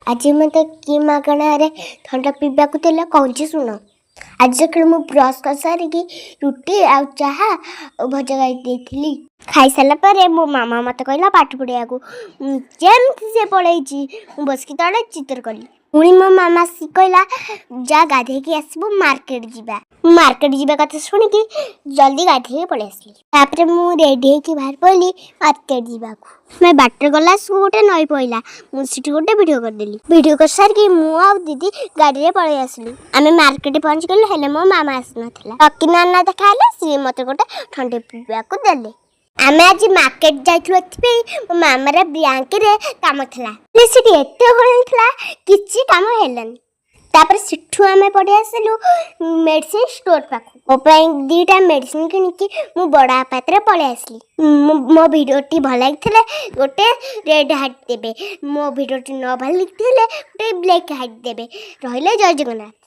ଆଜି ମୋତେ କିଏ ମାଗଣାରେ ଥଣ୍ଡା ପିଇବାକୁ ଦେଲା, କହୁଛି ଶୁଣ। ଆଜି ସକାଳୁ ମୁଁ ବ୍ରସ୍ କରିସାରିକି ରୁଟି ଆଉ ଚାହା ଆଉ ଭଜା ଖାଇ ଦେଇଥିଲି। ଖାଇସାରିଲା ପରେ ମୋ ମାମା ମୋତେ କହିଲା ପାଠ ପଢ଼ିବାକୁ। ଯେମିତି ସେ ପଳେଇଛି, ମୁଁ ବସିକି ତଳେ ଚିତ୍ର କଲି। ପୁଣି ମୋ ମାମା ଆସି କହିଲା, ଯା ଗାଧେଇକି ଆସିବୁ, ମାର୍କେଟ ଯିବା। ମାର୍କେଟ ଯିବା କଥା ଶୁଣିକି ଜଲ୍ଦି ଗାଧେଇକି ପଳେଇ ଆସିଲି। ତାପରେ ମୁଁ ରେଡ଼ି ହେଇକି ବାହାରି ପଡ଼ିଲି ମାର୍କେଟ ଯିବାକୁ। ଆମେ ବାଟରେ ଗଲା ଆସିକୁ ଗୋଟେ ନଈ ପଇଲା। ମୁଁ ସେଠି ଗୋଟେ ଭିଡ଼ିଓ କରିଦେଲି। ଭିଡ଼ିଓ କରିସାରିକି ମୁଁ ଆଉ ଦିଦି ଗାଡ଼ିରେ ପଳେଇ ଆସିଲୁ। ଆମେ ମାର୍କେଟ ପହଞ୍ଚିଗଲୁ, ହେଲେ ମୋ ମାମା ଆସିନଥିଲା। ଲକି ନାନା ଦେଖା ହେଲେ, ସିଏ ମୋତେ ଗୋଟେ ଥଣ୍ଡା ପିଇବାକୁ ଦେଲେ। ଆମେ ଆଜି ମାର୍କେଟ ଯାଇଥିଲୁ ଏଥିପାଇଁ, ମୋ ମାମାର ବ୍ୟାଙ୍କରେ କାମ ଥିଲା। ହେଲେ ସେଠି ଏତେ ଥିଲା, କିଛି କାମ ହେଲାନି। ତାପରେ ସେଠୁ ଆମେ ପଳେଇ ଆସିଲୁ ମେଡ଼ିସିନ ଷ୍ଟୋର ପାଖକୁ। ମୋ ପାଇଁ ଦୁଇଟା ମେଡ଼ିସିନ କିଣିକି ମୁଁ ବଡ଼ ପାତ୍ରରେ ପଳେଇ ଆସିଲି। ମୋ ଭିଡ଼ିଓଟି ଭଲ ଲାଗିଥିଲେ ଗୋଟେ ରେଡ଼୍ ହାର୍ଟ ଦେବେ। ମୋ ଭିଡ଼ିଓଟି ନ ଭଲ ଲାଗିଥିଲେ ଗୋଟେ ବ୍ଲାକ୍ ହାର୍ଟ ଦେବେ। ରହିଲେ, ଜୟ ଜଗନ୍ନାଥ।